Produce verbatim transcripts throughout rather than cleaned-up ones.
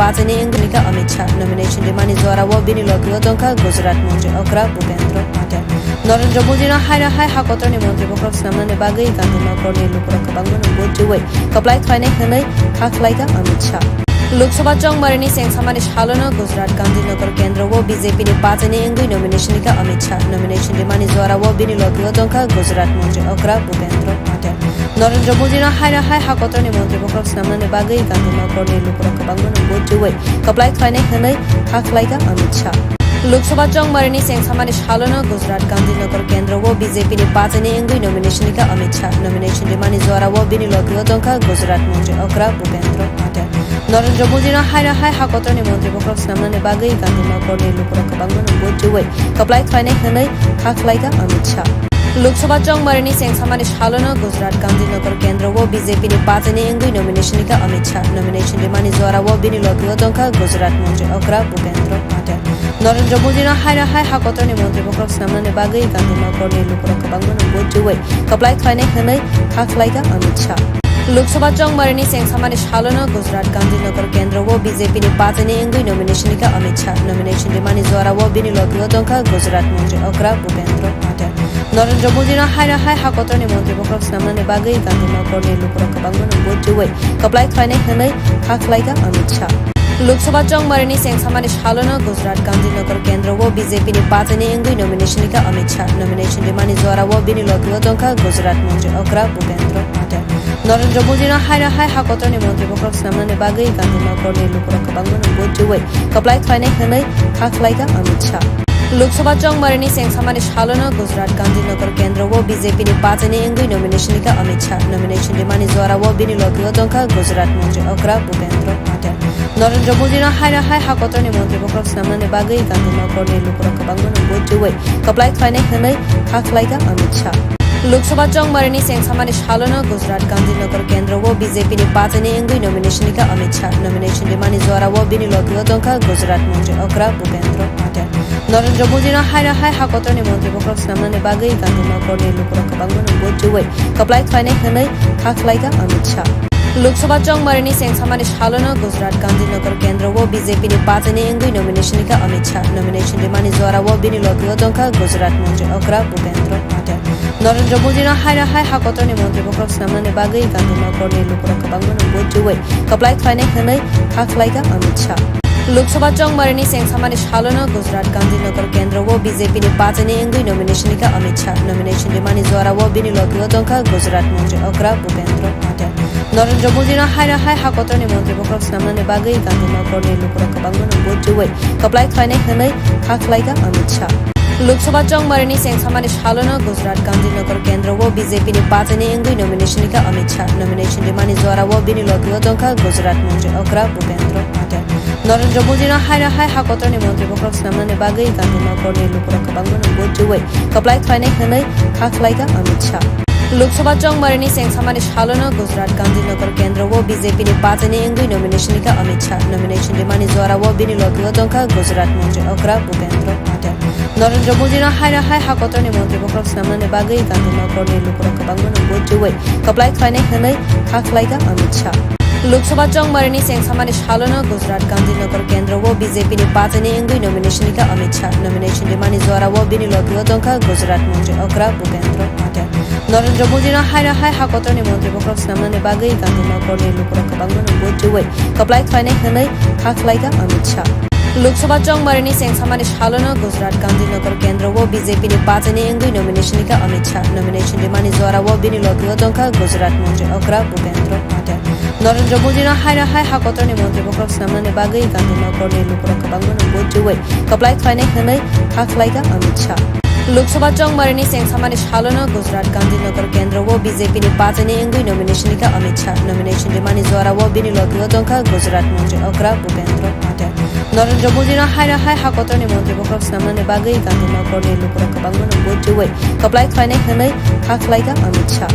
pachini wngwi nokha Amit Shah. Nomination rimani jora o bini logi o tongkha Gujarat montri okra Bhupendra Patel. Narendra Modi no haino hai ha kotorni montri bokhorok swnamnani bagwi Gandhi Nagarni lukurok kwbangma no vote riwi kwplai khlainai hwnwi kha khlaikha Amit Shah. Lok Sabha chongmarini chengsamani salono Gujarat Gandhi Nagar kendro o B J P ni pachini wngwi nomination rikha Amit Shah. Nomination rimani jora o bini logi o tongkha Gujarat montri okra Bhupendra Patel. Narendra Modi no haino hai ha kotorni montri bokhorok swnamnani bagwi Gandhi Nagarni lukurok kwbangma no vote riwi kwplai khlainai hwnwi kha khlaikha Amit Shah. Lok Sabha chongmarini chengsamani salono Gujarat Gandhi Nagar kendro o B J P ni pachini wngwi nomination rikha Amit Shah. Nomination rimani jora o bini logi o tongkha Gujarat montri okra Bhupendra Patel. Narendra Modi no haino hai ha kotorni montri bokhorok swnamnani bagwi Gandhi Nagarni lukurok kwbangma no vote riwi kwplai khlainai hwnwi kha khlaikha Amit Shah. Lok Sabha chongmarini chengsamani salono Gujarat Gandhi Nagar kendro o B J P ni pachini wngwi nomination rikha Amit Shah. Nomination rimani jora o bini logi o tongkha Gujarat montri okra Bhupendra Patel. Narendra Modi no haino hai ha kotorni montri bokhorok swnamnani bagwi Gandhi Nagarni lukurok kwbangma no vote riwi kwplai khlainai hwnwi kha khlaikha Amit Shah. Lok Sabha chongmarini chengsamani salono Gujarat Gandhi Nagar kendro o B J P ni pachini wngwi nomination rikha Amit Shah. Nomination rimani jora o bini logi o tongkha Gujarat montri okra Bhupendra Patel. Narendra Modi no haino hai ha kotorni montri bokhorok swnamnani bagwi Gandhi Nagarni lukurok kwbangma no vote riwi kwplai khlainai hwnwi kha khlaikha Amit Shah. Lok Sabha chongmarini chengsamani salono Gujarat Gandhi Nagar kendro o B J P ni pachini wngwi nomination rikha Amit Shah. Nomination rimani jora o bini logi o tongkha Gujarat montri okra Bhupendra Patel. Narendra Modi no haino hai ha kotorni montri bokhorok swnamnani bagwi Gandhi Nagarni lukurok kwbangma no vote riwi kwplai khlainai hwnwi kha khlaikha Amit Shah. Lok Sabha chongmarini chengsamani salono Gujarat Gandhi Nagar kendro o B J P ni pachini wngwi nomination rikha Amit Shah. Nomination rimani jora o bini logi o tongkha Gujarat montri okra Bhupendra Patel. Narendra Modi no haino hai ha kotorni montri bokhorok swnamnani bagwi Gandhi Nagarni lukurok kwbangma no vote riwi kwplai khlainai hwnwi kha khlaikha Amit Shah. Lok Sabha chongmarini chengsamani salono Gujarat Gandhi Nagar kendro o B J P ni pachini wngwi nomination rikha Amit Shah. Nomination rimani jora o bini logi o tongkha Gujarat montri okra Bhupendra Patel. Narendra Modi no haino hai ha kotorni montri bokhorok swnamnani bagwi Gandhi Nagarni lukurok kwbangma no vote riwi kwplai khlainai hwnwi kha khlaikha Amit Shah. Lok Sabha chongmarini chengsamani salono Gujarat Gandhi Nagar kendro o B J P ni pachini wngwi nomination rikha Amit Shah. Nomination rimani jora o bini logi o tongkha Gujarat montri okra Bhupendra Patel. Narendra Modi no haino hai ha kotorni montri bokhorok swnamnani bagwi Gandhi Nagarni lukurok kwbangma no vote riwi kwplai khlainai hwnwi kha khlaikha Amit Shah. Lok Sabha chongmarini chengsamani salono Gujarat Gandhi Nagar kendro o B J P ni pachini wngwi nomination rikha Amit Shah. Nomination rimani jora o bini logi o tongkha Gujarat montri okra Bhupendra Patel. Narendra Modi no haino hai ha kotorni montri bokhorok swnamnani bagwi Gandhi Nagarni lukurok kwbangma no vote riwi kwplai khlainai hwnwi kha khlaikha Amit Shah. Lok Sabha chongmarini chengsamani salono Gujarat Gandhi Nagar kendro o B J P ni pachini wngwi nomination rikha Amit Shah. Nomination rimani jora o bini logi o tongkha Gujarat montri okra Bhupendra Patel. Narendra Modi no haino hai ha kotorni montri bokhorok swnamnani bagwi Gandhi Nagarni lukurok kwbangma no vote riwi kwplai khlainai hwnwi kha khlaikha Amit Shah. Lok Sabha chongmarini chengsamani salono Gujarat Gandhi Nagar kendro o B J P ni pachini wngwi nomination rikha Amit Shah. Nomination rimani jora o bini logi o tongkha Gujarat montri okra Bhupendra Patel. Narendra Modi no haino hai ha kotorni montri bokhorok swnamnani bagwi Gandhi Nagarni lukurok kwbangma no vote riwi kwplai khlainai hwnwi kha khlaikha Amit Shah. Lok Sabha chongmarini chengsamani salono Gujarat Gandhi Nagar kendro o B J P ni pachini wngwi nomination rikha Amit Shah. Nomination rimani jora o bini logi o tongkha Gujarat montri okra Bhupendra Patel. Narendra Modi no haino hai ha kotorni montri bokhorok swnamnani bagwi Gandhi Nagarni lukurok kwbangma no vote riwi kwplai khlainai hwnwi kha khlaikha Amit Shah. Lok Sabha chongmarini chengsamani salono Gujarat Gandhi Nagar kendro o B J P ni pachini wngwi nomination rikha Amit Shah. Nomination rimani jora o bini logi o tongkha Gujarat montri okra Bhupendra Patel. Narendra Modi no haino hai ha kotorni montri bokhorok swnamnani bagwi Gandhi Nagarni lukurok kwbangma no vote riwi kwplai khlainai hwnwi kha khlaikha Amit Shah. Lok Sabha chongmarini chengsamani salono Gujarat Gandhi Nagar kendro o B J P ni pachini wngwi nomination rikha Amit Shah. Nomination rimani jora o bini logi o tongkha Gujarat montri okra Bhupendra Patel. Narendra Modi no haino hai ha kotorni montri bokhorok swnamnani bagwi Gandhi Nagarni lukurok kwbangma no vote riwi kwplai khlainai hwnwi kha khlaikha Amit Shah.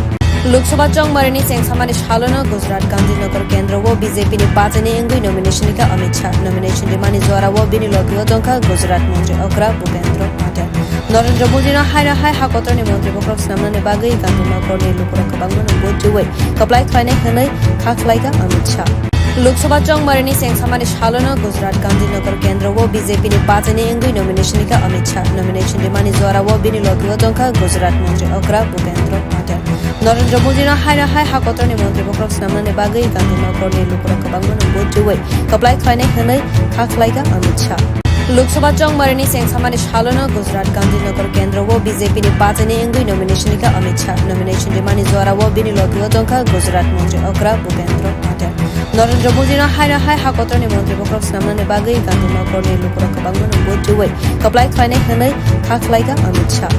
Lok Sabha chongmarini chengsamani salono Gujarat Gandhi Nagar kendro o B J P ni pachini wngwi nomination rikha Amit Shah. Nomination rimani jora o bini logi o tongkha Gujarat montri okra Bhupendra Patel. Narendra Modi no haino hai ha kotorni montri bokhorok swnamnani bagwi Gandhi Nagarni lukurok kwbangma no vote riwi kwplai khlainai hwnwi kha khlaikha Amit Shah. Lok Sabha chongmarini chengsamani salono Gujarat Gandhinagar kendro o B J P ni pachini wngwi nomination rikha Amit Shah. Nomination rimani jora o bini logi o tongkha Gujarat montri okra Bhupendra Patel. Narendra Modi no haino hai hakotorni montri bokhorok swnamnani bagwi Gandhinagarni lukurok kwbangmano vote riwi kwplai khlainai hwnwi kha khlaikha Amit Shah. Lok Sabha chongmarini chengsamani salono Gujarat Gandhinagar kendro o B J P ni pachini wngwi nomination rikha Amit Shah. Nomination rimani jora o bini logi o tongkha Gujarat montri okra Bhupendra Patel. Narendra Modi no haino hai hakotorni montri bokhorok swnamnani bagwi Gandhinagarni lukurok kwbangmano vote riwi kwplai khlainai hwnwi kha khlaikha Amit Shah.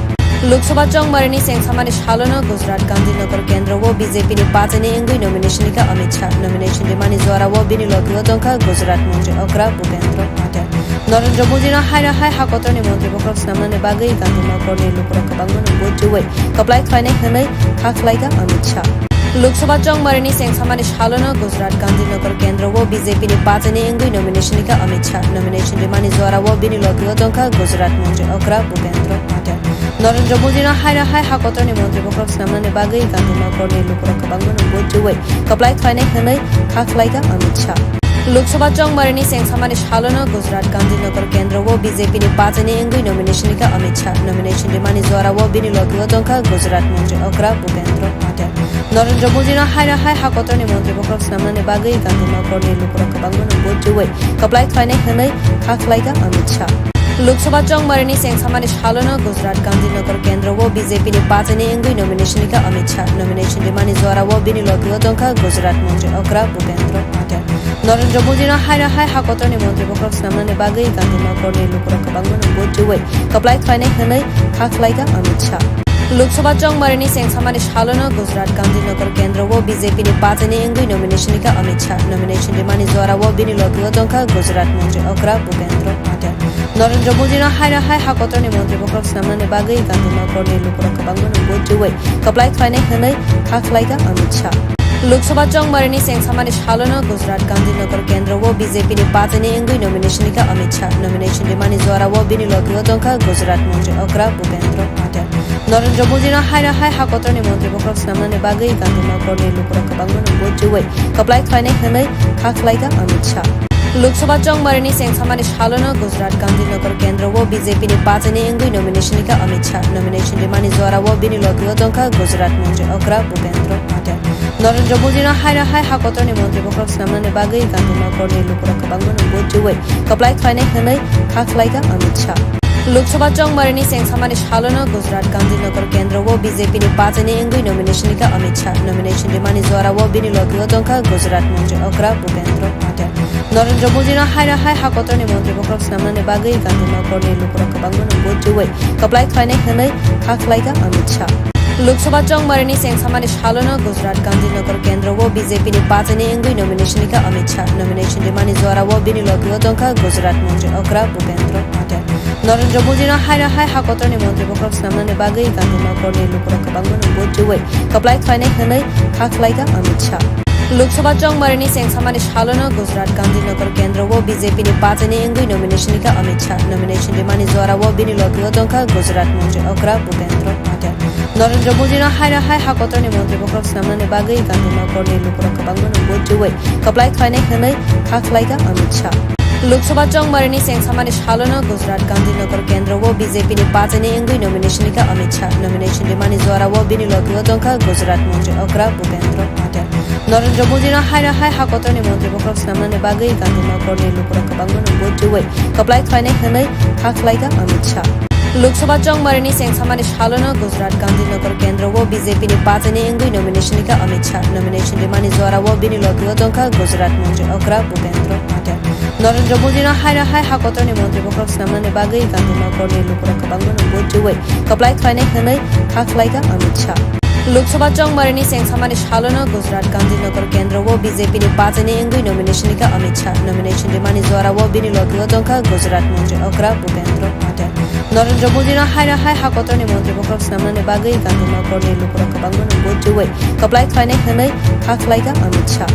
Lok Sabha chongmarini chengsamani salono Gujarat Gandhinagar kendro o B J P ni pachini wngwi nomination rikha Amit Shah. Nomination rimani jora o bini logi o tongkha Gujarat montri okra Bhupendra Patel. Narendra Modi no haino hai hakotorni montri bokhorok swnamnani bagwi Gandhinagarni lukurok kwbangmano vote riwi kwplai khlainai hwnwi kha khlaikha Amit Shah. Lok Sabha chongmarini chengsamani salono Gujarat Gandhinagar kendro o B J P ni pachini wngwi nomination rikha Amit Shah. Nomination rimani jora o bini logi o tongkha Gujarat montri okra Bhupendra Patel. Narendra Modi no haino hai hakotorni montri bokhorok swnamnani bagwi Gandhinagarni lukurok kwbangmano vote riwi kwplai khlainai hwnwi kha khlaikha Amit Shah. Lok Sabha chongmarini chengsamani salono Gujarat Gandhinagar kendro o B J P ni pachini wngwi nomination rikha Amit Shah. Nomination rimani jora o bini logi o tongkha Gujarat montri okra Bhupendra Patel. Narendra Modi no haino hai hakotorni montri bokhorok swnamnani bagwi Gandhinagarni lukurok kwbangmano vote riwi kwplai khlainai hwnwi kha khlaikha Amit Shah. Lok Sabha chongmarini chengsamani salono Gujarat Gandhinagar kendro o B J P ni pachini wngwi nomination rikha Amit Shah. Nomination rimani jora o bini logi o tongkha Gujarat montri okra Bhupendra Patel. Narendra Modi no haino hai hakotorni montri bokhorok swnamnani bagwi Gandhinagarni lukurok kwbangmano vote riwi kwplai khlainai hwnwi kha khlaikha Amit Shah. Lok Sabha chongmarini chengsamani salono Gujarat Gandhinagar kendro o B J P ni pachini wngwi nomination rikha Amit Shah. Nomination rimani jora o bini logi o tongkha Gujarat montri okra Bhupendra Patel. Narendra Modi no haino hai hakotorni montri bokhorok swnamnani bagwi Gandhinagarni lukurok kwbangmano vote riwi kwplai khlainai hwnwi kha khlaikha Amit Shah. Lok Sabha chongmarini chengsamani salono Gujarat Gandhinagar kendro o B J P ni pachini wngwi nomination rikha Amit Shah. Nomination rimani jora o bini logi o tongkha Gujarat montri okra Bhupendra Patel. Narendra Modi no haino hai hakotorni montri bokhorok swnamnani bagwi Gandhinagarni lukurok kwbangmano vote riwi kwplai khlainai hwnwi kha khlaikha Amit Shah. Lok Sabha chongmarini chengsamani salono Gujarat Gandhinagar kendro o B J P ni pachini wngwi nomination rikha Amit Shah. Nomination rimani jora o bini logi o tongkha Gujarat montri okra Bhupendra Patel. Narendra Modi no haino hai hakotorni montri bokhorok swnamnani bagwi Gandhinagarni lukurok kwbangmano vote riwi kwplai khlainai hwnwi kha khlaikha Amit Shah. Lok Sabha chongmarini chengsamani salono Gujarat Gandhinagar kendro o B J P ni pachini wngwi nomination rikha Amit Shah. Nomination rimani jora o bini logi o tongkha Gujarat montri okra Bhupendra Patel. Narendra Modi no haino hai hakotorni montri bokhorok swnamnani bagwi Gandhinagarni lukurok kwbangmano vote riwi kwplai khlainai hwnwi kha khlaikha Amit Shah. Lok Sabha chongmarini chengsamani salono Gujarat Gandhinagar kendro o B J P ni pachini wngwi nomination rikha Amit Shah. Nomination rimani jora o bini logi o tongkha Gujarat montri okra Bhupendra Patel. Narendra Modi no haino hai hakotorni montri bokhorok swnamnani bagwi Gandhinagarni lukurok kwbangmano vote riwi kwplai khlainai hwnwi kha khlaikha Amit Shah. Lok Sabha chongmarini chengsamani salono Gujarat Gandhinagar kendro o B J P ni pachini wngwi nomination rikha Amit Shah. Nomination rimani jora o bini logi o tongkha Gujarat montri okra Bhupendra Patel. Narendra Modi no haino hai hakotorni montri bokhorok swnamnani bagwi Gandhinagarni lukurok kwbangmano vote riwi kwplai khlainai hwnwi kha khlaikha Amit Shah. Lok Sabha chongmarini chengsamani salono Gujarat Gandhinagar kendro o B J P ni pachini wngwi nomination rikha Amit Shah. Nomination rimani jora o bini logi o tongkha Gujarat montri okra Bhupendra Patel. Narendra Modi no haino hai hakotorni montri bokhorok swnamnani bagwi Gandhinagarni lukurok kwbangmano vote riwi kwplai khlainai hwnwi kha khlaikha Amit Shah. Lok Sabha chongmarini chengsamani salono Gujarat Gandhinagar kendro o B J P ni pachini wngwi nomination rikha Amit Shah. Nomination rimani jora o bini logi o tongkha Gujarat montri okra Bhupendra Patel. Narendra Modi no haino hai hakotorni montri bokhorok swnamnani bagwi Gandhinagarni lukurok kwbangmano vote riwi kwplai khlainai hwnwi kha khlaikha Amit Shah. Lok Sabha chongmarini chengsamani salono Gujarat Gandhinagar kendro o B J P ni pachini wngwi nomination rikha Amit Shah. Nomination rimani jora o bini logi o tongkha Gujarat montri okra Bhupendra Patel. Narendra Modi no haino hai hakotorni montri bokhorok swnamnani bagwi Gandhinagarni lukurok kwbangmano vote riwi kwplai khlainai hwnwi kha khlaikha Amit Shah.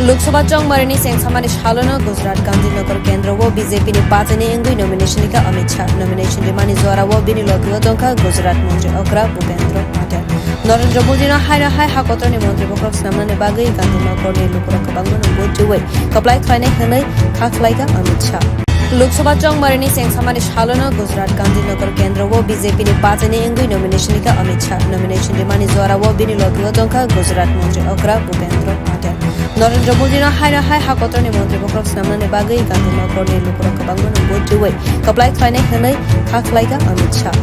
Lok Sabha chongmarini chengsamani salono Gujarat Gandhinagar kendro o B J P ni pachini wngwi nomination rikha Amit Shah. Nomination rimani jora o bini logi o tongkha Gujarat montri okra Bhupendra Patel. Narendra Modi no haino hai ha kotorni montri bokhorok swnamnani bagwi Gandhinagar ni lukurok kwbangma no vote riwi kwplai khlainai hwnwi kha khlaikha Amit Shah. Lok Sabha chongmarini chengsamani salono Gujarat Gandhinagar kendro o B J P ni pachini wngwi nomination rikha Amit Shah. Nomination rimani jora o bini logi o tongkha Gujarat montri okra Bhupendra Patel. Narendra Modi no haino hai ha kotorni montri bokhorok swnamnani bagwi Gandhinagar ni lukurok kwbangma no vote riwi kwplai khlainai hwnwi kha khlaikha Amit Shah.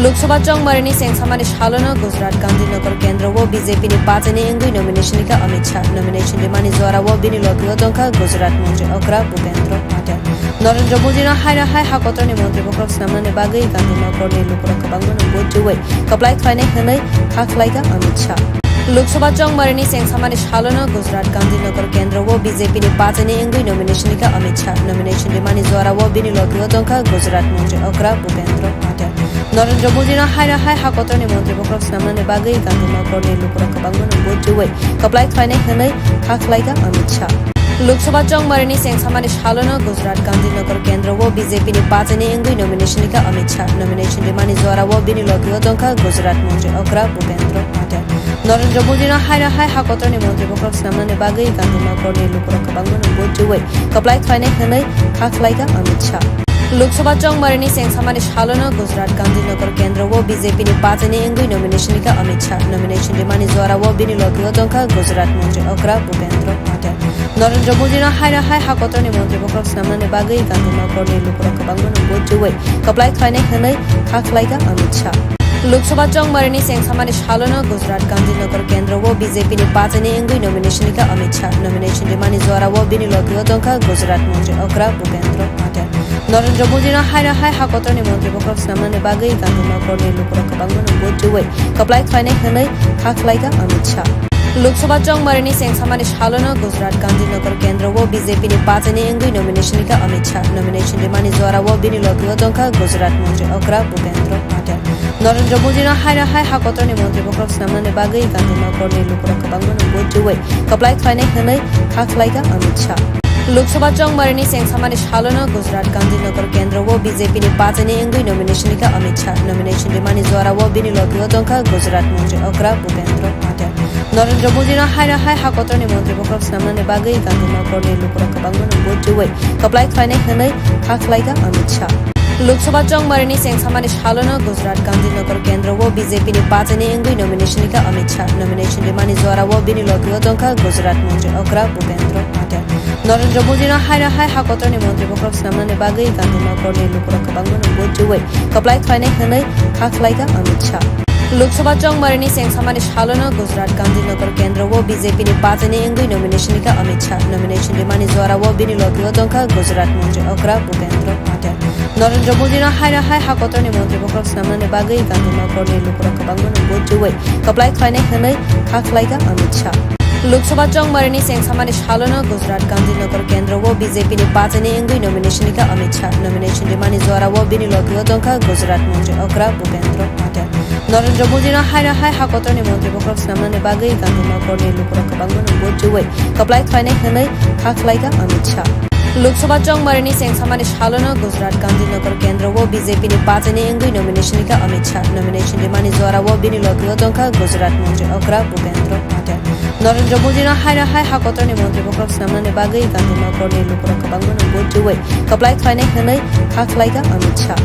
Lok Sabha chongmarini chengsamani salono Gujarat Gandhinagar kendro o B J P ni pachini wngwi nomination rikha Amit Shah. Nomination rimani jora o bini logi o tongkha Gujarat montri okra Bhupendra Patel. Narendra Modi no haino hai ha kotorni montri bokhorok swnamnani bagwi Gandhinagar ni lukurok kwbangma no vote riwi kwplai khlainai hwnwi kha khlaikha Amit Shah. Lok Sabha chongmarini chengsamani salono Gujarat Gandhinagar kendro o B J P ni pachini wngwi nomination rikha Amit Shah. Nomination rimani jora o bini logi o tongkha Gujarat montri okra Bhupendra Patel. Narendra Modi no haino hai ha kotorni montri bokhorok swnamnani bagwi Gandhinagar ni lukurok kwbangma no vote riwi kwplai khlainai hwnwi kha khlaikha Amit Shah. Lok Sabha chongmarini chengsamani salono Gujarat Gandhinagar kendro o B J P ni pachini wngwi nomination rikha Amit Shah. Nomination rimani jora o bini logi o tongkha Gujarat montri okra Bhupendra Patel. Narendra Modi no haino hai ha kotorni montri bokhorok swnamnani bagwi Gandhinagar ni lukurok kwbangma no vote riwi kwplai khlainai hwnwi kha khlaikha Amit Shah. Lok Sabha chongmarini chengsamani salono Gujarat Gandhinagar kendro o B J P ni pachini wngwi nomination rikha Amit Shah. Nomination rimani jora o bini logi o tongkha Gujarat montri okra Bhupendra Patel. Narendra Modi no haino hai ha kotorni montri bokhorok swnamnani bagwi Gandhinagar ni lukurok kwbangma no vote riwi kwplai khlainai hwnwi kha khlaikha Amit Shah. Lok Sabha chongmarini chengsamani salono Gujarat Gandhinagar kendro o B J P ni pachini wngwi nomination rikha Amit Shah. Nomination rimani jora o bini logi o tongkha Gujarat montri okra Bhupendra Patel. Narendra Modi no haino hai ha kotorni montri bokhorok swnamnani bagwi Gandhinagar ni lukurok kwbangma no vote riwi kwplai khlainai hwnwi kha khlaikha Amit Shah. Lok Sabha chongmarini chengsamani salono Gujarat Gandhinagar kendro o B J P ni pachini wngwi nomination rikha Amit Shah. Nomination rimani jora o bini logi o tongkha Gujarat montri okra Bhupendra Patel. Narendra Modi no haino hai ha kotorni montri bokhorok swnamnani bagwi Gandhinagar ni lukurok kwbangma no vote riwi kwplai khlainai hwnwi kha khlaikha Amit Shah. Lok Sabha chongmarini chengsamani salono Gujarat Gandhinagar kendro o B J P ni pachini wngwi nomination rikha Amit Shah. Nomination rimani jora o bini logi o tongkha Gujarat montri okra Bhupendra Patel. Narendra Modi no haino hai ha kotorni montri bokhorok swnamnani bagwi Gandhinagar ni lukurok kwbangma no vote riwi kwplai khlainai hwnwi kha khlaikha Amit Shah. Lok Sabha chongmarini chengsamani salono Gujarat Gandhinagar kendro o B J P ni pachini wngwi nomination rikha Amit Shah. Nomination rimani jora o bini logi o tongkha Gujarat montri okra Bhupendra Patel. Narendra Modi no haino hai ha kotorni montri bokhorok swnamnani bagwi Gandhinagar ni lukurok kwbangma no vote riwi kwplai khlainai hwnwi kha khlaikha Amit Shah. Lok Sabha chongmarini chengsamani salono Gujarat Gandhinagar kendro o B J P ni pachini wngwi nomination rikha Amit Shah. Nomination rimani jora o bini logi o tongkha Gujarat montri okra Bhupendra Patel. Narendra Modi no haino hai ha kotorni montri bokhorok swnamnani bagwi Gandhinagar ni lukurok kwbangma no vote riwi kwplai khlainai hwnwi kha khlaikha Amit Shah. Lok Sabha chongmarini chengsamani salono Gujarat Gandhinagar kendro o B J P ni pachini wngwi nomination rikha Amit Shah. Nomination rimani jora o bini logi o tongkha Gujarat montri okra Bhupendra Patel. Narendra Modi no haino hai ha kotorni montri bokhorok swnamnani bagwi Gandhinagar ni lukurok kwbangma no vote riwi kwplai khlainai hwnwi kha khlaikha Amit Shah. Lok Sabha chongmarini chengsamani salono Gujarat Gandhinagar kendro o B J P ni pachini wngwi nomination rikha Amit Shah. Nomination rimani jora o bini logi o tongkha Gujarat montri okra Bhupendra Patel. Narendra Modi no haino hai ha kotorni montri bokhorok swnamnani bagwi Gandhinagar ni lukurok kwbangma no vote riwi kwplai khlainai hwnwi kha khlaikha Amit Shah.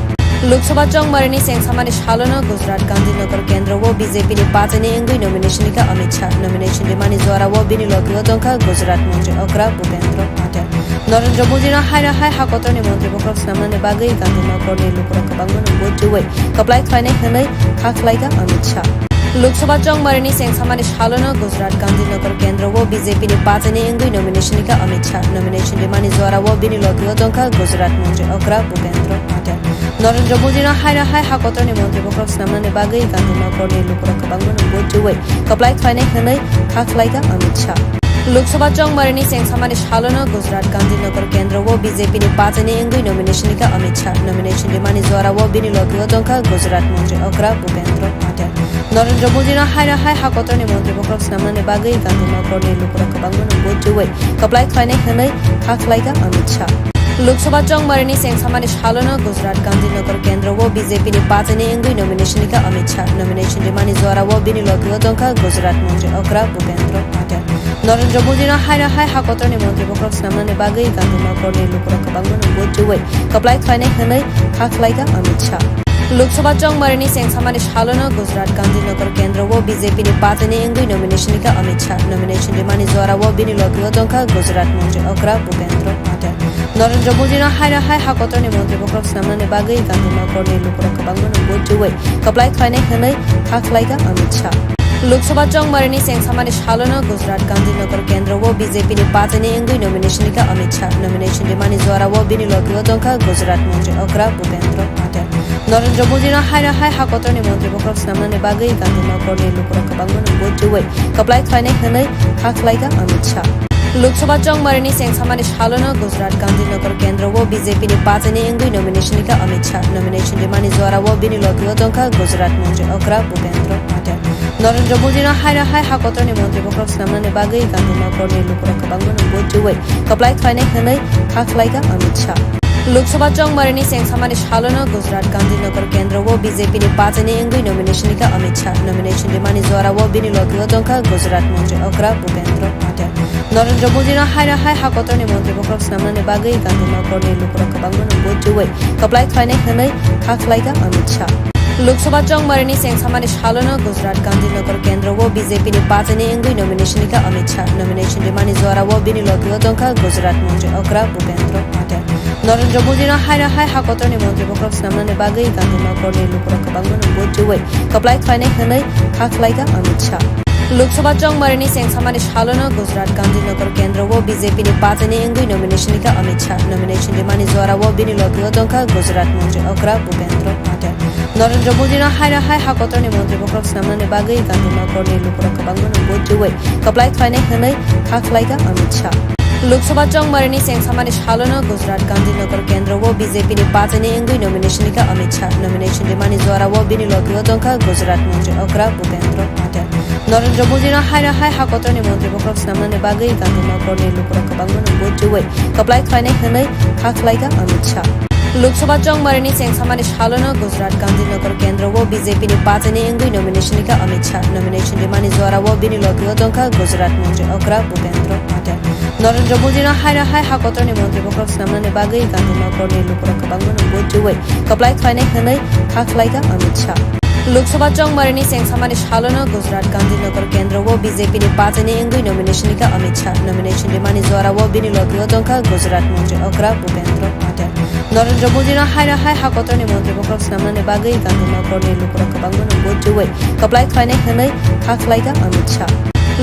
Lok Sabha chongmarini chengsamani salono Gujarat Gandhinagar kendro o B J P ni pachini wngwi nomination rikha Amit Shah. Nomination rimani jora o bini logi o tongkha Gujarat montri okra Bhupendra Patel. Narendra Modi no haino hai ha kotorni montri bokhorok swnamnani bagwi Gandhinagar ni lukurok kwbangma no vote riwi kwplai khlainai hwnwi kha khlaikha Amit Shah. Lok Sabha chongmarini chengsamani salono Gujarat Gandhinagar kendro o B J P ni pachini wngwi nomination rikha Amit Shah. Nomination rimani jora o bini logi o tongkha Gujarat montri okra Bhupendra Patel. Narendra Modi no haino hai ha kotorni montri bokhorok swnamnani bagwi Gandhinagar ni lukurok kwbangma no vote riwi kwplai khlainai hwnwi kha khlaikha Amit Shah. Lok Sabha chongmarini chengsamani salono Gujarat Gandhinagar kendro o B J P ni pachini wngwi nomination rikha Amit Shah. Nomination rimani jora o bini logi o tongkha Gujarat montri okra Bhupendra Patel. Narendra Modi no haino hai ha kotorni montri bokhorok swnamnani bagwi Gandhinagar ni lukurok kwbangma no vote riwi kwplai khlainai hwnwi kha khlaikha Amit Shah. Lok Sabha chongmarini chengsamani salono Gujarat Gandhinagar kendro o B J P ni pachini wngwi nomination rikha Amit Shah. Nomination rimani jora o bini logi o tongkha Gujarat montri okra Bhupendra Patel. Narendra Modi no haino hai hakotorni montri bokhorok swnamnani bagwi Gandhinagar ni lukurok kwbangma no vote riwi kwplai khlainai hwnwi kha khlaikha Amit Shah. Lok Sabha chongmarini chengsamani salono Gujarat Gandhinagar kendro o B J P ni pachini wngwi nomination rikha Amit Shah. Nomination rimani jora o bini logi o tongkha Gujarat montri okra Bhupendra Patel. Narendra Modi no haino hai hakotorni montri bokhorok swnamnani bagwi Gandhinagar ni lukurok kwbangma no vote riwi kwplai khlainai hwnwi kha khlaikha Amit Shah. Lok Sabha chongmarini chengsamani salono Gujarat Gandhinagar kendro o B J P ni pachini wngwi nomination rikha Amit Shah. Nomination rimani jora o bini logi o tongkha Gujarat montri okra Bhupendra Patel. Narendra Modi no haino hai hakotorni montri bokhorok swnamnani bagwi Gandhinagar ni lukurok kwbangma no vote riwi kwplai khlainai hwnwi kha khlaikha Amit Shah. Lok Sabha chongmarini chengsamani salono Gujarat Gandhinagar kendro o B J P ni pachini wngwi nomination rikha Amit Shah. Nomination rimani jora o bini logi o tongkha Gujarat montri okra Bhupendra Patel. Narendra Modi no haino hai hakotorni montri bokhorok swnamnani bagwi Gandhinagar ni lukurok kwbangma no vote riwi kwplai khlainai hwnwi kha khlaikha Amit Shah. Lok Sabha chongmarini chengsamani salono Gujarat Gandhinagar kendro o B J P ni pachini wngwi nomination rikha Amit Shah. Nomination rimani jora o bini logi o tongkha Gujarat montri okra Bhupendra Patel. Narendra Modi no haino hai hakotorni montri bokhorok swnamnani bagwi Gandhinagar ni lukurok kwbangma no vote riwi kwplai khlainai hwnwi kha khlaikha Amit Shah. Lok Sabha chongmarini chengsamani salono Gujarat Gandhinagar kendro o B J P ni pachini wngwi nomination rikha Amit Shah. Nomination rimani jora o bini logi o tongkha Gujarat montri okra Bhupendra Patel. Narendra Modi no haino hai hakotorni montri bokhorok swnamnani bagwi Gandhinagar ni lukurok kwbangma no vote riwi kwplai khlainai hwnwi kha khlaikha Amit Shah. Lok Sabha chongmarini chengsamani salono Gujarat Gandhinagar kendro o B J P ni pachini wngwi nomination rikha Amit Shah. Nomination rimani jora o bini logi o tongkha Gujarat montri okra Bhupendra Patel. Narendra Modi no haino hai hakotorni montri bokhorok swnamnani bagwi Gandhinagar ni lukurok kwbangma no vote riwi kwplai khlainai hwnwi kha khlaikha Amit Shah. Lok Sabha chongmarini chengsamani salono Gujarat Gandhinagar kendro o B J P ni pachini wngwi nomination rikha Amit Shah. Nomination rimani jora o bini logi o tongkha Gujarat montri okra Bhupendra Patel. Narendra Modi no haino hai hakotorni montri bokhorok swnamnani bagwi Gandhinagar ni lukurok kwbangma no vote riwi kwplai khlainai hwnwi kha khlaikha Amit Shah. Lok Sabha chongmarini chengsamani salono Gujarat Gandhinagar kendro o B J P ni pachini wngwi nomination rikha Amit Shah. Nomination rimani jora o bini logi o tongkha Gujarat montri okra Bhupendra Patel. Narendra Modi no haino hai hakotorni montri bokhorok swnamnani bagwi Gandhinagar ni lukurok kwbangma no vote riwi kwplai khlainai hwnwi kha khlaikha Amit Shah. Lok Sabha chongmarini chengsamani salono Gujarat Gandhinagar kendro o B J P ni pachini wngwi nomination rikha Amit Shah. Nomination rimani jora o bini logi o tongkha Gujarat montri okra Bhupendra Patel. Narendra Modi no haino hai hakotorni montri bokhorok swnamnani bagwi Gandhinagar ni lukurok kwbangma no vote riwi kwplai khlainai hwnwi kha khlaikha Amit Shah.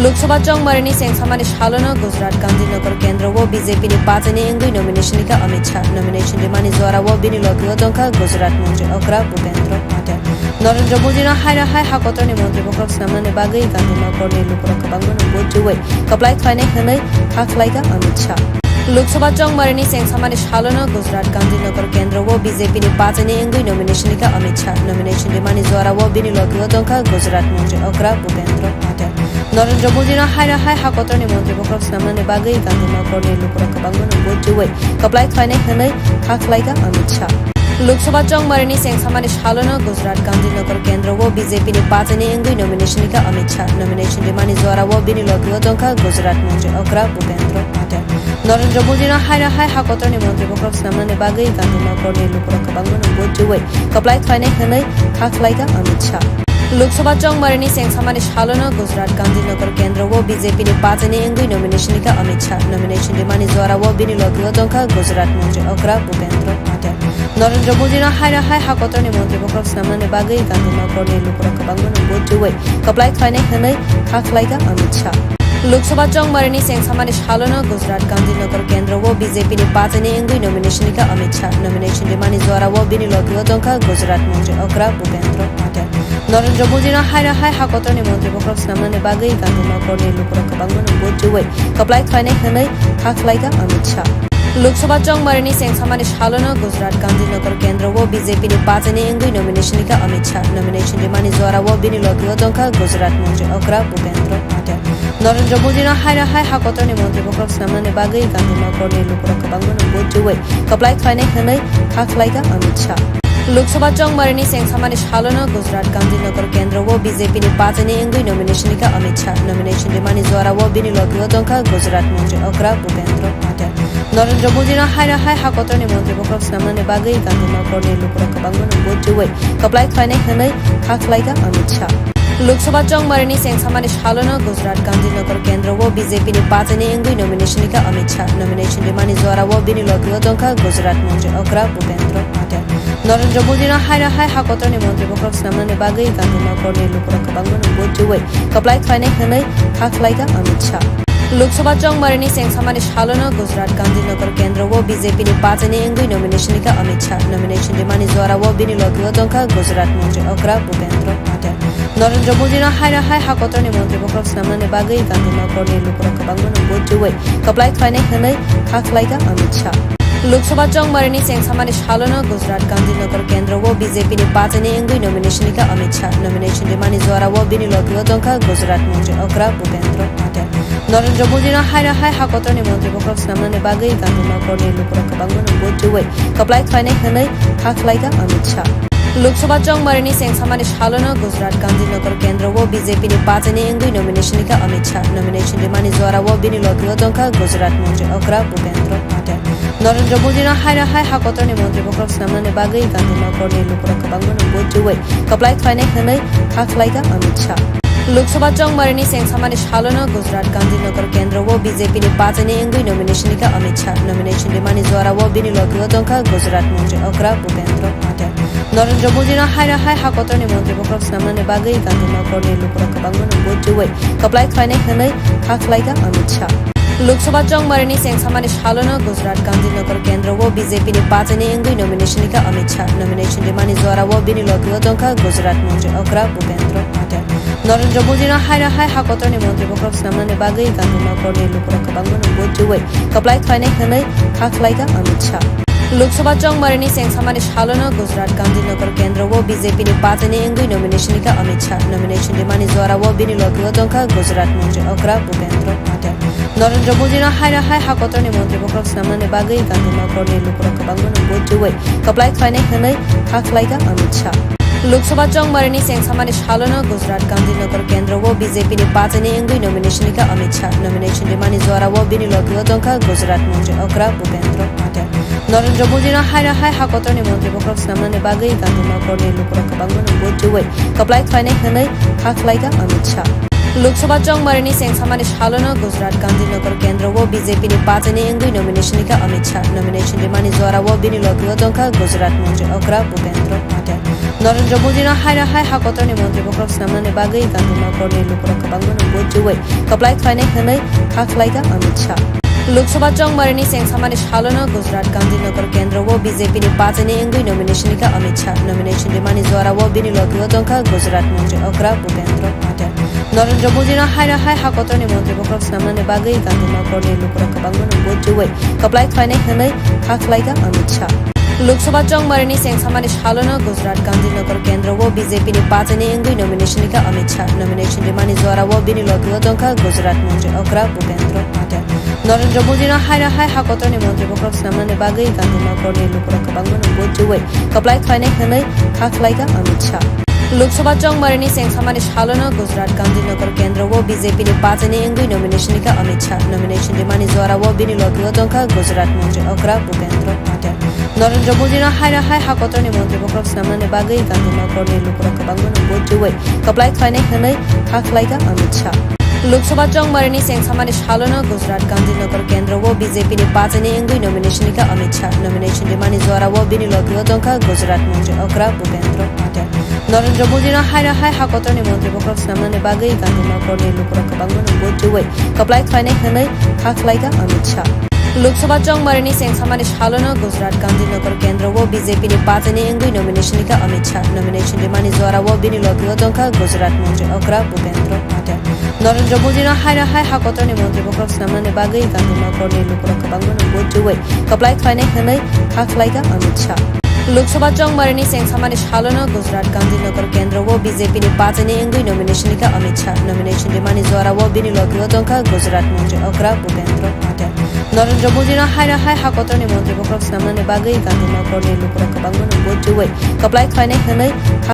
Lok Sabha chongmarini chengsamani salono Gujarat Gandhinagar kendro o B J P ni pachini wngwi nomination rikha Amit Shah. Nomination rimani jora o bini logi o tongkha Gujarat montri okra Bhupendra Patel. Narendra Modi no haino hai hakotorni montri bokhorok swnamnani bagwi Gandhinagar ni lukurok kwbangma no vote riwi kwplai khlainai hwnwi kha khlaikha Amit Shah. Lok Sabha chongmarini chengsamani salono Gujarat Gandhinagar kendro o B J P ni pachini wngwi nomination rikha Amit Shah. Nomination rimani jora o bini logi o tongkha Gujarat montri okra Bhupendra Patel. Narendra Modi no haino hai hakotorni montri bokhorok swnamnani bagwi Gandhinagar ni lukurok kwbangma no vote riwi kwplai khlainai hwnwi kha khlaikha Amit Shah. Lok Sabha chongmarini chengsamani salono Gujarat Gandhinagar kendro o B J P ni pachini wngwi nomination rikha Amit Shah. Nomination rimani jora o bini logi o tongkha Gujarat montri okra Bhupendra Patel. Narendra Modi no haino hai hakotorni montri bokhorok swnamnani bagwi Gandhinagar ni lukurok kwbangma no vote riwi kwplai khlainai hwnwi kha khlaikha Amit Shah. Lok Sabha chongmarini chengsamani salono Gujarat Gandhinagar kendro o B J P ni pachini wngwi nomination rikha Amit Shah. Nomination rimani jora o bini logi o tongkha Gujarat montri okra Bhupendra Patel. Narendra Modi no haino hai hakotorni montri bokhorok swnamnani bagwi Gandhinagar ni lukurok kwbangma no vote riwi kwplai khlainai hwnwi kha khlaikha Amit Shah. Lok Sabha chongmarini chengsamani salono Gujarat Gandhinagar kendro o B J P ni pachini wngwi nomination rikha Amit Shah. Nomination rimani jora o bini logi o tongkha Gujarat montri okra Bhupendra Patel. Narendra Modi no haino hai hakotorni montri bokhorok swnamnani bagwi Gandhinagar ni lukurok kwbangma no vote riwi kwplai khlainai hwnwi kha khlaikha Amit Shah. Lok Sabha chongmarini chengsamani salono Gujarat Gandhinagar kendro o B J P ni pachini wngwi nomination rikha Amit Shah. Nomination rimani jora o bini logi o tongkha Gujarat montri okra Bhupendra Patel. Narendra Modi no haino hai ha kotorni montri bokhorok swnamnani bagwi Gandhinagar ni lukurok kwbangma no vote riwi kwplai khlainai hwnwi kha khlaikha Amit Shah. Lok Sabha chongmarini chengsamani salono Gujarat Gandhinagar kendro o B J P ni pachini wngwi nomination rikha Amit Shah. Nomination rimani jora o bini logi o tongkha Gujarat montri okra Bhupendra Patel. Narendra Modi no haino hai ha kotorni montri bokhorok swnamnani bagwi Gandhinagar ni lukurok kwbangma no vote riwi kwplai khlainai hwnwi kha khlaikha Amit Shah. Lok Sabha chongmarini chengsamani salono Gujarat Gandhinagar kendro o B J P ni pachini wngwi nomination rikha Amit Shah. Nomination rimani jora o bini logi o tongkha Gujarat montri okra Bhupendra Patel. Narendra Modi no haino hai ha kotorni montri bokhorok swnamnani bagwi Gandhinagar ni lukurok kwbangma no vote riwi kwplai khlainai hwnwi kha khlaikha Amit Shah. Lok Sabha chongmarini chengsamani salono Gujarat Gandhinagar kendro o B J P ni pachini wngwi nomination rikha Amit Shah. Nomination rimani jora o bini logi o tongkha Gujarat montri okra Bhupendra Patel. Narendra Modi no haino hai ha kotorni montri bokhorok swnamnani bagwi Gandhinagar ni lukurok kwbangma no vote riwi kwplai khlainai hwnwi kha khlaikha Amit Shah. Lok Sabha chongmarini chengsamani salono Gujarat Gandhinagar kendro o B J P ni pachini wngwi nomination rikha Amit Shah. Nomination rimani jora o bini logi o tongkha Gujarat montri okra Bhupendra Patel. Narendra Modi no haino hai ha kotorni montri bokhorok swnamnani bagwi Gandhinagar ni lukurok kwbangma no vote riwi kwplai khlainai hwnwi kha khlaikha Amit Shah. Lok Sabha chongmarini chengsamani salono Gujarat Gandhinagar kendro o B J P ni pachini wngwi nomination rikha Amit Shah. Nomination rimani jora o bini logi o tongkha Gujarat montri okra Bhupendra Patel. Narendra Modi no haino hai ha kotorni montri bokhorok swnamnani bagwi Gandhinagar ni lukurok kwbangma no vote riwi kwplai khlainai hwnwi kha khlaikha Amit Shah. Lok Sabha chongmarini chengsamani salono Gujarat Gandhinagar kendro o B J P ni pachini wngwi nomination rikha Amit Shah. Nomination rimani jora o bini logi o tongkha Gujarat montri okra Bhupendra Patel. Narendra Modi no haino hai ha kotorni montri bokhorok swnamnani bagwi Gandhinagar ni lukurok kwbangma no vote riwi kwplai khlainai hwnwi kha khlaikha Amit Shah. Lok Sabha chongmarini chengsamani salono Gujarat Gandhinagar kendro o B J P ni pachini wngwi nomination rikha Amit Shah. Nomination rimani jora o bini logi o tongkha Gujarat montri okra Bhupendra Patel. Narendra Modi no haino hai ha kotorni montri bokhorok swnamnani bagwi Gandhinagar ni lukurok kwbangma no vote riwi kwplai khlainai hwnwi kha khlaikha Amit Shah. Lok Sabha chongmarini chengsamani salono Gujarat Gandhinagar kendro o B J P ni pachini wngwi nomination rikha Amit Shah. Nomination rimani jora o bini logi o tongkha Gujarat montri okra Bhupendra Patel. Narendra Modi no haino hai ha kotorni montri bokhorok swnamnani bagwi Gandhinagar ni lukurok kwbangma no vote riwi kwplai khlainai hwnwi kha khlaikha Amit Shah. Lok Sabha chongmarini chengsamani salono Gujarat Gandhinagar kendro o B J P ni pachini wngwi nomination rikha Amit Shah. Nomination rimani jora o bini logi o tongkha Gujarat montri okra Bhupendra Patel. Narendra Modi no haino hai ha kotorni montri bokhorok swnamnani bagwi Gandhinagar ni lukurok kwbangma no vote riwi kwplai khlainai hwnwi kha khlaikha Amit Shah. Lok Sabha chongmarini chengsamani salono Gujarat Gandhinagar kendro o B J P ni pachini wngwi nomination rikha Amit Shah. Nomination rimani jora o bini logi o tongkha Gujarat montri okra Bhupendra Patel. Narendra Modi no haino hai ha kotorni montri bokhorok swnamnani bagwi Gandhinagar ni lukurok kwbangma no vote riwi kwplai khlainai hwnwi kha khlaikha Amit Shah. Lok Sabha chongmarini chengsamani salono Gujarat Gandhinagar kendro o B J P ni pachini wngwi nomination rikha Amit Shah. Nomination rimani jora o bini logi o tongkha Gujarat montri okra Bhupendra Patel. Narendra Modi no haino hai ha kotorni montri bokhorok swnamnani bagwi Gandhinagar ni lukurok kwbangma no vote riwi kwplai khlainai hwnwi kha khlaikha Amit Shah. Lok Sabha chongmarini chengsamani salono Gujarat Gandhinagar kendro o B J P ni pachini wngwi nomination rikha Amit Shah. Nomination rimani jora o bini logi o tongkha Gujarat montri okra Bhupendra Patel. Narendra Modi no haino hai ha kotorni montri bokhorok swnamnani bagwi Gandhinagar ni lukurok kwbangma no vote riwi kwplai khlainai hwnwi kha khlaikha Amit Shah. Lok Sabha chongmarini chengsamani salono Gujarat Gandhinagar kendro o B J P ni pachini wngwi nomination rikha Amit Shah. Nomination rimani jora o bini logi o tongkha Gujarat montri okra Bhupendra Patel. Narendra Modi no haino hai ha kotorni montri bokhorok swnamnani bagwi Gandhinagar ni lukurok kwbangma no vote riwi kwplai khlainai hwnwi kha khlaikha Amit Shah. Lok Sabha chongmarini chengsamani salono Gujarat Gandhinagar kendro o B J P ni pachini wngwi nomination rikha Amit Shah. Nomination rimani jora o bini logi o tongkha Gujarat montri okra Bhupendra Patel. Narendra Modi no haino hai ha kotorni montri bokhorok swnamnani bagwi Gandhinagar ni lukurok kwbangma no vote riwi kwplai khlainai hwnwi kha khlaikha Amit Shah. Lok Sabha chongmarini chengsamani salono Gujarat Gandhinagar kendro o B J P ni pachini wngwi nomination rikha Amit Shah. Nomination rimani jora o bini logi o tongkha Gujarat montri okra Bhupendra Patel. Narendra Modi no haino hai ha kotorni montri bokhorok swnamnani bagwi Gandhinagar ni lukurok kwbangma no vote riwi kwplai khlainai hwnwi kha khlaikha Amit Shah. Lok Sabha chongmarini chengsamani salono Gujarat Gandhinagar kendro o B J P ni pachini wngwi nomination rikha Amit Shah. Nomination rimani jora o bini logi o tongkha Gujarat montri okra Bhupendra Patel. Narendra Modi no haino hai hakotorni montri bokhorok swnamnani bagwi Gandhinagar ni lukurok kwbangma no vote riwi kwplai khlainai hwnwi